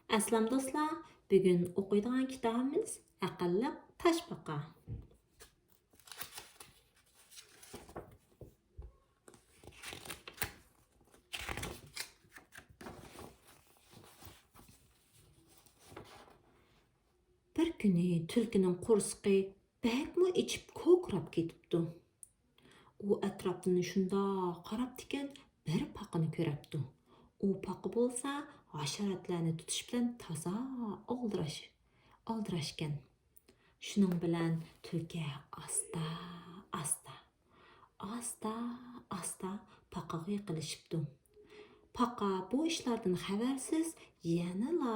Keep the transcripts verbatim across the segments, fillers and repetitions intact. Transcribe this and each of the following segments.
ئەسسالام دوستلار، بۈگۈن ئوقۇيدىغان كىتابىمىز ئەقىللىق تاشپاقا. بىر كۈنى تۈلكىنىڭ قورسىقى بەكمۇ ئېچىپ، كوكۇراپ كېتىپتۇ. ئۇ ئەتراپتىن شۇنداق قاراپتىكەن، بىر پاقىنى كۆرەپتۇ. ئۇ پاقا بولسا ھاشاراتلارنى تۇتۇش بىلەن تازا ئالدىراش، ئالدىراشكەن. شۇنىڭ بىلەن تۈلكە ئاستا، ئاستا، ئاستا، ئاستا پاقىغا يېقىنلىشىپتۇ. پاقا بۇ ئىشلاردىن خەۋەرسىز يەنىلا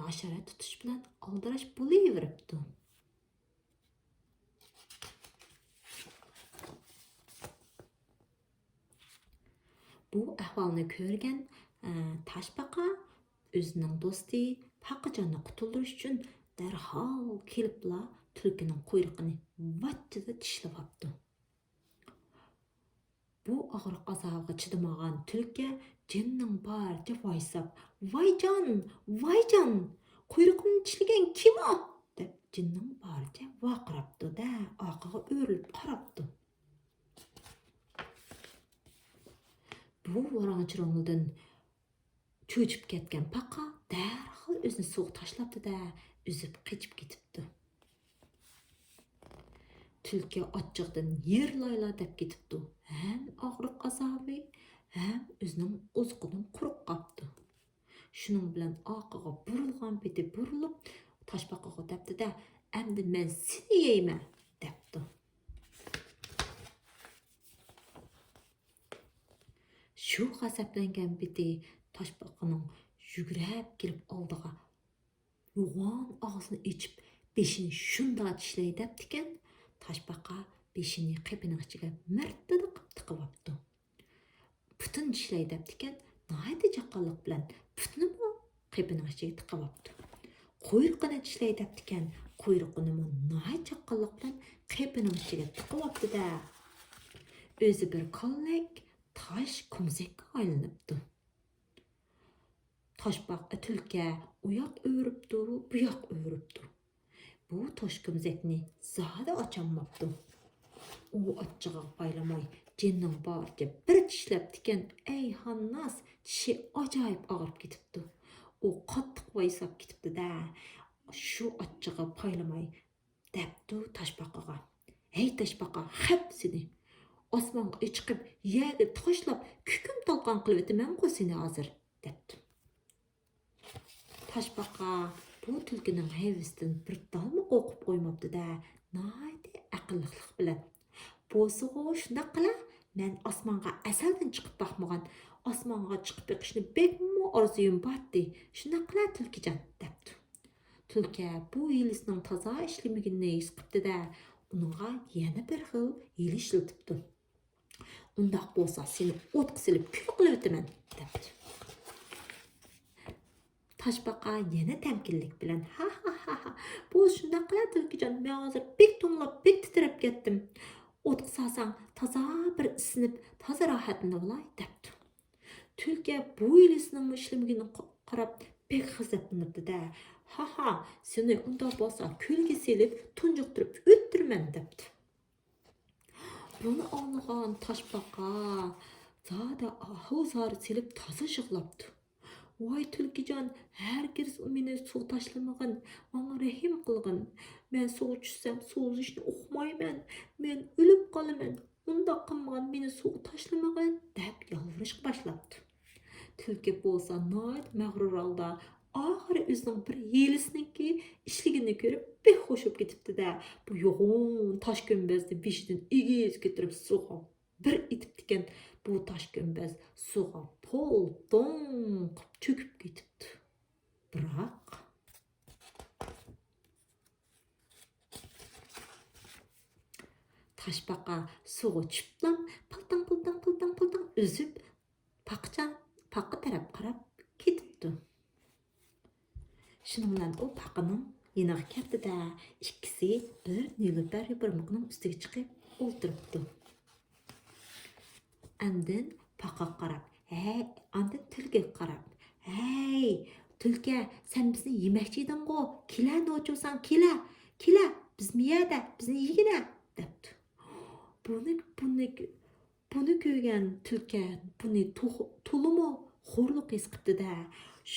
ھاشارات تۇتۇش بىلەن ئالدىراش بولۇۋېرىپتۇ. بۇ ئەھۋالنى كۆرگەن، ئە، تاشپاقا ئۆزىنىڭ دوستى پاقىجاننى قۇتۇلدۇرۇش ئۈچۈن دەرھال كېلىپلا تۈلكىنىڭ قۇيرۇقىنى ۋاججىدا چىشلىۋاپتۇ. بۇ ئاغرىق ئازابىغا چىدىمىغان تۈلكە جېنىنىڭ بارىچە ۋايساپ، «ۋايجان، ۋايجان! قۇيرۇقۇمنى چىشلىگەن كىم ئۇ؟» دەپ جېنىنىڭ بارىچە ۋارقىراپتۇ-دە، ئارقىغا ئۆرۈلۈپ قاراپتۇ. بۇ ۋاراڭ-چۇرۇڭدىن چۆچۈپ كەتكەن پاقا دەرھال ئۆزىنى سۇغا تاشلاپتۇ-دە، ئۈزۈپ قېچىپ كېتىپتۇ. تۈلكە ئاچچىقىدىن يىرلايلا دەپ كېتىپتۇ. ھەم ئاغرىق ئازابى، ھەم ئۆزىنىڭ ئوزۇقىدىن قۇرۇق قاپتۇ. شۇنىڭ بىلەن ئارقىغا بۇرۇلغان پېتى بۇرۇلۇپ، تاشپاقىغا دەپتۇ-دە، «ئەمدى مەن سېنى يەيمەن» دەپتۇ. شۇ غەزەپلەنگەن پېتى تاشپاقىنىڭ يۈگرەپ كېلىپ ئالدىغا يوغان ئاغزىنى ئېچىپ، بېشىنى شۇنداق چىشلەي دەپتىكەن، تاشپاقا بېشىنى قېپىنىڭ ئىچىگە مىرتىدىقىپ تىقىۋاپتۇ. پۇتىنى چىشلەي دەپتىكەن، ناھايىتى چاققانلىق بىلەن پۇتىنىمۇ قېپىنىڭ ئىچىگە تىقىۋاپتۇ. قۇيرۇقىنى چىشلەي دەپتىكەن، قۇيرۇقىنىمۇ ناھايىتى چاققانلىق بىلەن قېپىنىڭ ئىچىگە تىقىۋاپتۇ-دە، ئۆزى بىر كاللەك تاش كۈمزەككە ئايلىنىپتۇ. تاشپاقا تۈلكە ئۇياق ئۆرۈپتۇ، بۇياق ئۆرۈپتۇ. بۇ تاش كۈمزەكنى زادى ئاچالماپتۇ. ئۇ ئاچچىقىغا پايلىماي، جېنىنىڭ بارىچە بىر چىشلەپتىكەن، ئەي ھانناس، چىشى ئاجايىپ ئاغرىپ كېتىپتۇ. ئۇ قاتتىق ۋايساپ كېتىپتۇ-دە، شۇ ئاچچىقىغا پايلىماي، دەپتۇ تاشپاقىغا. «ھەي تاشپاقا، خەپ سېنى! ئاسمانغا چىقىپ، يەرگە تاشلاپ، كۈكۈم تالقان قىلىۋېتىمەنغۇ سېنى ھازىر!» دەپتۇ. تاشپاقا بۇ تۈلكىنىڭ ھەيۋىسىدىن بىر دالمۇ قورقۇپ قويماپتۇ-دە، ناھايىتى ئەقىللىقلىق بىلەن، «بولسىغۇ، شۇنداق قىلا، مەن ئاسمانغا ئەزەلدىن چىقىپ باقمىغان، ئاسمانغا چىقىپ بېقىشنى بەكمۇ ئارزۇيۇم بارتتى، شۇنداق قىلا، تۈلكىجان» دەپتۇ. تۈلكە بۇ ھىيلىسىنىڭ تازا ئىشلىمىگىنىنى ھېس قىپتۇ-دە، ئۇنىڭغا يەنە بىر خىل ھىيلە ئىشلىتىپتۇ. «ئۇنداق بولسا، سېنى ئوتقا سېلىپ، كۈل قىلىۋېتىمەن» دەپتۇ. تاشپاقا يەنە تەمكىنلىك بىلەن، «ھا ھا ھا ھا، بۇ شۇنداق قىلا تۈلكىجان، مەن ھازىر بەك توڭلاپ، بەك تىترەپ كەتتىم. ئوتقا سالساڭ، تازا بىر ئىسسىنىپ، تازا راھەتلىنىۋالاي» دەپتۇ. تۈلكە بۇ ھىيلىسىنىڭمۇ ئىشلىمىگىنىگە قاراپ بەك غەزەپلىنىپتۇ-دە، «ھا ھا، سېنى ئۇنداق بولسا كۆلگە سېلىپ، تۇنجۇقتۇرۇپ ئۆلتۈرىمەن» دەپتۇ. بۇنى ئاڭلىغان تاشپاقا زادى ئاھۇ زار سېلىپ تازا يىغلاپتۇ. «ۋاي تۈلكىجان، ھەرگىز مېنى سۇغا تاشلىمىغىن، ماڭا رەھىم قىلغىن. مەن سۇغا چۈشسەم سۇ ئۈزۈشنى ئۇقمايمەن، مەن ئۆلۈپ قالىمەن. ئۇنداق قىلمىغىن، مېنى سۇغا تاشلىمىغىن» دەپ يالۋۇرۇشقا باشلاپتۇ. تۈلكە بولسا ناھايىتى مەغرۇر ھالدا، ئاخىرى ئۆزىنىڭ بىر ھىيلىسىنىڭكى ئىشلىگىنىنى كۆرۈپ بەك خوش بولۇپ كېتىپتۇ-دە، بۇ يوغان تاش گۈمبەزنى بېشىدىن ئېگىز كۆتۈرۈپ سۇغا بىر ئېتىپتىكەن، بۇ تاش گۈمبەز سۇغا پولدوڭ قىپ چۆكۈپ كېتىپتۇ. بىراق، تاشپاقا سۇغا چۈشۈپلا پىلتىڭ، پىلتىڭ، پىلتىڭ، پىلتىڭ ئۈزۈپ، پاقىچا، پاقا تەرەپ قاراپ كېتىپتۇ. شۇنىڭ بىلەن ئۇ پاقىنىڭ يېنىغا كەپتۇ-دە، ئىككىسى بىر نېلۇپەر يوپۇرمىقىنىڭ ئۈستىگە چىقىپ ئولتۇرۇپتۇ. ئاندىن پاقىغا قاراپ، ھەي، ئاندىن تۈلكىگە قاراپ، «ھەي، تۈلكە، سەن بىزنى يېمەكچى ئىدىڭغۇ؟ كېلە، نوچۇرساڭ، كېلە، كېلە، بىزمۇ يەدە، بىزنى يېگىنە!» دەپتۇ. بۇنى، بۇنى، بۇنى كۆرگەن تۈلكە بۇنى تۇخ-، تولىمۇ خورلۇق ھېس قىپتۇ-دە،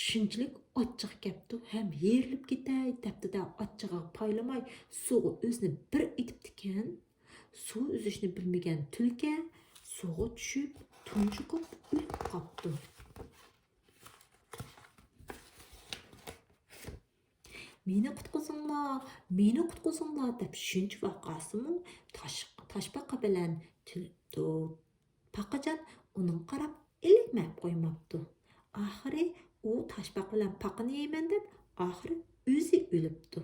شۇنچىلىك ئاچچىقى كەپتۇ ھەم يېرىلىپ كېتەي دەپتۇ-دە، ئاچچىقىغا پايلىماي سۇغا ئۆزىنى بىر ئېتىپتىكەن. سۇ ئۈزۈشنى بىلمىگەن تۈلكە سۇغا چۈشۈپ، تۇنجۇقۇپ ئۆلۈپ قاپتۇ. «مېنى قۇتقۇزۇڭلار، مېنى قۇتقۇزۇڭلار» دەپ شۇنچە ۋارقىرىسىمۇ، تاش-، تاشپاقا بىلەن تۈ-، تۇ-، پاقىجان ئۇنىڭغا قاراپ ئىلىك مەپ قويماپتۇ. ئاخىرى ئۇ تاشپاقا بىلەن پاقىنى يەيمەن دەپ، ئاخىرى ئۆزى ئۆلۈپتۇ.